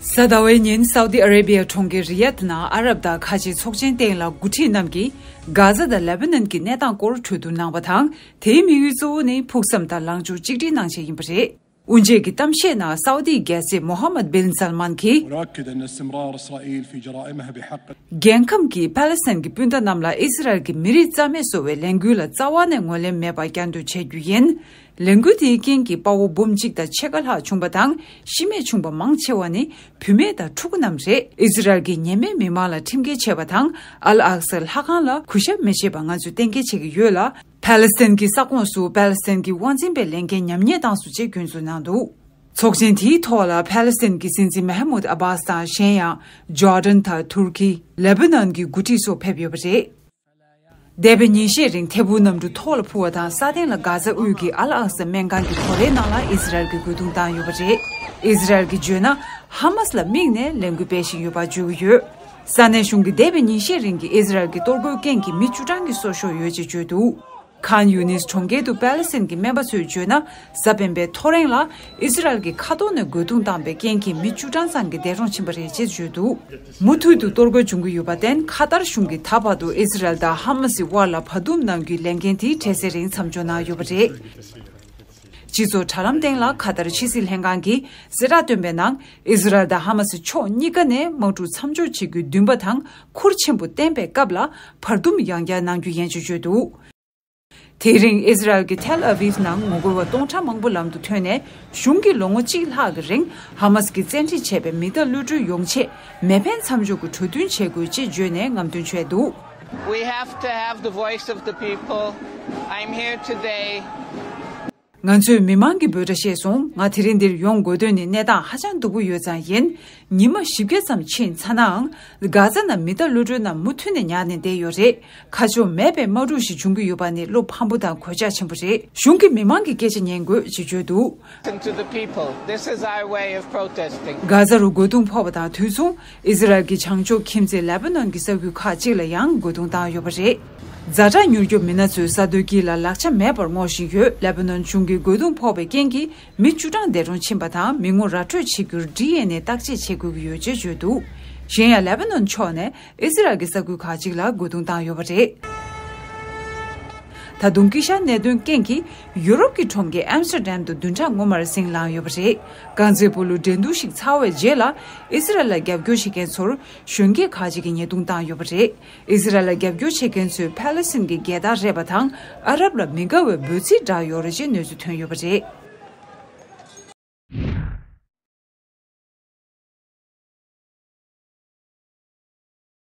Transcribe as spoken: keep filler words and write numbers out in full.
གཟའ་ཟླ་བའི་ཉིན་སའུ་དི་ཨ་རེ་བི་ཡ་གྲོང་ཁྱེར་རི་ཡད་ནང་ཨ་རབ་དང་ཁ་ཆེའི་ཚོགས་ཆེན་སྟེང་ལ་འགོ་ཁྲིད་རྣམས་ཀྱིས་གྷ་ཛ་དང་ལེ་བྷ་ནན་གྱི་གནས་སྟངས་སྐོར་གྲོས་བསྡུར་གནང་བ་དང་། དེའི་དམིགས་ཡུལ་གཙོ་བོ་ནི་ཕུགས་བསམ་དང་ལངས་ཕྱོགས་གཅིག་སྒྲིལ་གནང་ཆེད་ཡིན་པ་རེད། དབུ་འབྱེད་ཀྱི་གཏམ་བཤད་ནང་སའུ་དིའི་རྒྱལ་སྲས་མོ་ཧམ་མད་བིན་སལ་མན་གྱིས། ونؤكد أن استمرار إسرائيل في جرائمها بحق རྒྱལ་ཁམས་ཀྱིས་པ་ལེ་སི་ཐན་གྱི་སྤུན་ཟླ་རྣམས་ལ་ཨི་སི་རལ་གྱི་མི་རིགས་རྩ་མེད་བཟོ་བའི་ལས་འགུལ་ལ་རྩ་བ་ནས་ངོས་ལེན་མེད་པ་བསྐྱར་ཟློས་བྱེད་རྒྱུ་ཡིན། ལས་འགུལ་དེའི་རྐྱེན་གྱིས་དཔའ་བོ་འབུམ་གཅིག་དང་ཕྱེད་ཀ་ལྷག་བྱུང་བ་དང་། ཤི་རྨས་བྱུང་བ་མང་ཆེ་བ་ནི་བུད་མེད་དང་ཕྲུ་གུ་རྣམས་རེད། ཨི་སི་རལ་གྱིས་ཉེས་མེད་མི་མང་ལ་ཁྲིམས་འགལ་བྱས་པ་དང་། ཨལ་ཨག་སའི་ལྷ་ཁང་ལ་གུས་ཞབས་མི་བྱེད་པ་ང་ཚོས་གཏན་འཁེལ་བྱེད་ཀྱི་ཡོད་ལ། པ་ལེ་སི་ཐན་གྱི་ས་ཁོངས་སུ་པ་ལེ་སི་ཐན་གྱི་དབང་འཛིན་པའི་ལས་འགན་ཉམས་ཉེས་བཏང་སོང་ཅེས་སྐྱོན་འཛུགས་གནང་འདུག་ཚོགས་ཆེན་དེའི་ཐོག་ལ་པ་ལེ་སི་ཐན་གྱི་སྲིད་འཛིན་མེ་ཧ་མུད་ཨ་བྷ་སི་དང་། གཞན་ཡང་ཇོར་ཌན་དང་ཐུར་ཁི། ལེ་བྷ་ནན་གྱི་འགོ་ཁྲིད་སོགས་ཕེབས་ཡོད་པ་རེད། འདས་པའི་ཉིན་ཤས་རིང་ཐད་འཕུར་གནམ་གྲུ་ཐོག་ལ་འཕུར་བ་དང་། སྲ་བརྟན་ལ་གྷ་ཛ་དབུས་ཀྱི་ཨལ་ཨག་ས་སྨན་ཁང་གི་སྒོ་རའི་ནང་ལ་ཨི་སི་རལ་གྱིས་རྒོལ་རྡུང་བཏང་ཡོད་པ་རེད། ཨི་སི་རལ་གྱིས་བརྗོད་ན། ཧ་མ་སི་ལ་དམིགས་ནས་ལས་འགུལ་སྤེལ་བཞིན་ཡོད་པ་བརྗོད་ཀྱི་ཡོད། ས་གནས་གཞུང་གིས་འདས་པའི་ཉིན་ཤས་རིང་གི་ཨི་སི་རལ་གྱི་གཏོར་རྒོལ་རྐྱེན་གྱིས་མི་བཅུ་གྲངས་ཀྱིས་སྲོག་ཤོར་ཡོད་ཅེས་བརྗོད་འདུག་ཁཱན་ཡུ་ནིས་གྲོང་ཁྱེར་དུ་པ་ལེ་སི་ཐན་གྱི་སྨན་པ་ཚོས་བརྗོད་ན། གཟའ་སྤེན་པའི་ཐོ་རེངས་ལ་ཨི་སི་རལ་གྱི་མཁའ་ཐོག་ནས་རྒོལ་རྡུང་བཏང་པའི་རྐྱེན་གྱིས་མི་བཅུ་གྲངས་ཙམ་གྱིས་འདས་གྲོངས་ཕྱིན་པ་རེད་ཅེས་བརྗོད་འདུག་མུ་མཐུད་དུ་གཏོར་རྒོལ་འབྱུང་གི་ཡོད་པར་བརྟེན། ཁ་ཏར་གཞུང་གིས་ད་བར་དུ་ཨི་སི་རལ་དང་ཧ་མ་སི་དབར་ལ་བར་འདུམ་གནང་རྒྱུའི་ལས་འགན་དེ་འཕྲལ་སེལ་རིང་མཚམས་འཇོག་གནང་ཡོད་པ་རེད། སྤྱི་ཚོགས་དྲ་ལམ་སྟེང་ལ་ཁ་ཏར་ཕྱི་སྲིད་ལྷན་ཁང་གིས་གསལ་བསྒྲགས་བཏོན་པའི་ནང་། ཨི་སི་རལ་དང་ཧ་མ་སི་ཕྱོགས་གཉིས་ཀ་ནས་དམག་འཁྲུག་མཚམས་འཇོག་བྱེད་རྒྱུའི་འདུན་པ་དང་ཁུར་ཆེན་པོ་བསྟན་པའི་སྐབས་ལ་བར་འདུམ་ཡང་བསྐྱར་གནང་རྒྱུ་ཡིན་ཅེས་བརྗོད་འདུག་དེ་རིང་ཨི་སི་རལ་གྱི་ཐེལ་ཨ་བིབ་ནང་ངོ་རྒོལ་བ་སྟོང་ཕྲག་མང་པོ་ལམ་དུ་ཐོན་ནས། གཞུང་གིས་ལོ་ངོ་གཅིག་ལྷག་གི་རིང་ཧ་མ་སི་གིས་བཙན་ཁྲིད་བྱས་པའི་མི་གཏའ་གློད་གྲོལ་ཡོང་ཆེད་མེ་འཕེན་མཚམས་འཇོག་གི་གྲོས་མཐུན་བྱེད་དགོས་ཅེས་བརྗོད་ནས་རྔམ་སྟོན་བྱས་འདུག We have to have the voice of the people. I'm here today. ང་ཚོས་མི་མང་གི་འབོད་སྒྲ་ཤེས་སོང་། ང་དེ་རིང་འདིར་ཡོང་དགོས་དོན་ནི་གནས་སྟངས་ཧ་ཅང་སྡུག་པོ་ཡོད་ཙང་ཡིན། ཉི་མ་བཞི་བརྒྱ་ཙམ་ཕྱིན་ཚར་ནའང་། གྷ་ཛ་ནང་མི་གཏའ་གློད་གྲོལ་རྣམས་མུ་མཐུད་ནས་ཉར་ནས་བསྡད་ཡོད་རེད། ཁ་ཕྱོགས་མེད་པའི་དམག་འཁྲུག་ཞིག་འབྱུང་གི་ཡོད་པ་ནི་བློ་ཕམ་པོ་དང་གོད་ཆག་ཆེན་པོ་རེད། གཞུང་གིས་མི་མང་གི་སྐད་ཆ་ཉན་དགོས་ཅེས་བརྗོད་འདུག Listen to the people. This is our way of protesting. གྷ་ཛ་རུ་རྒོལ་རྡུང་ཕོག་པ་དང་དུས་མཚུངས། ཨི་ཟི་རལ་གྱི་བྱང་ཕྱོགས་ཁྱིམ་མཚེས་ལེ་པ་ནོན་གྱི་ས་ཁུལ་ཁག་ཅིག་ལ་ཡང་རྒོལ་རྡུང་བཏང་ཡོད་པ་རེད། ཛ་དྲག་མྱུར་སྐྱོབ་མི་སྣ་ཚོས་ས་རྡོའི་དཀྱིལ་ལ་ལག་ཆ་མེད་པར་སྔོག་བཞིན་ཡོད། ལེ་པ་ནོན་གཞུང་གིས་རྒོལ་རྡུང་ཕོག་པའི་རྐྱེན་གྱིས་མི་བཅུ་གྲངས་འདས་གྲོངས་ཕྱིན་པ་དང་། མི་ངོ་ར་འཕྲོད་བྱེད་རྒྱུར་ཌི་ཨེན་ཨེ་བརྟག་དཔྱད་བྱེད་དགོས་ཀྱི་ཡོད་ཅེས་བརྗོད་འདུག་གཞན་ཡང་། ལེ་པ་ནོན་ཕྱོགས་ནས་ཨི་ཟི་རལ་གྱི་ས་ཁུལ་ཁག་ཅིག་ལ་རྒོལ་རྡུང་བཏང་ཡོད་པ་རེད། ད་དུང་དཀྱིལ་ཤར་གནད་དོན་རྐྱེན་གྱིས་ཡུ་རོབ་ཀྱི་གྲོང་ཁྱེར་ཨམ་སི་ཊར་ཌམ་དུ་བདུན་ཕྲག་སྔོན་མར་ཟིང་ལངས་ཡོད་པ་རེད། རྐང་རྩེད་སྤོ་ལོའི་འགྲན་བསྡུར་ཞིག་ཚར་བའི་རྗེས་ལ། ཨི་ཟི་རལ་ལ་རྒྱབ་སྐྱོར་བྱེད་མཁན་ཚོར་གཞོན་སྐྱེས་ཁག་ཅིག་གིས་ཉེས་རྡུང་བཏང་ཡོད་པ་རེད། ཨི་ཟི་རལ་ལ་རྒྱབ་སྐྱོར་བྱེད་མཁན་ཚོས་ཕཱ་ལེ་སི་ཐན་གྱི་རྒྱལ་དར་རེད་པ་དང་། ཨ་རབ་ལ་མི་དགའ་བའི་འབོད་ཚིག་བསྒྲགས་ཡོད་རེད་ཅེས་གནས་ཚུལ་ཐོན་ཡོད་པ་རེད།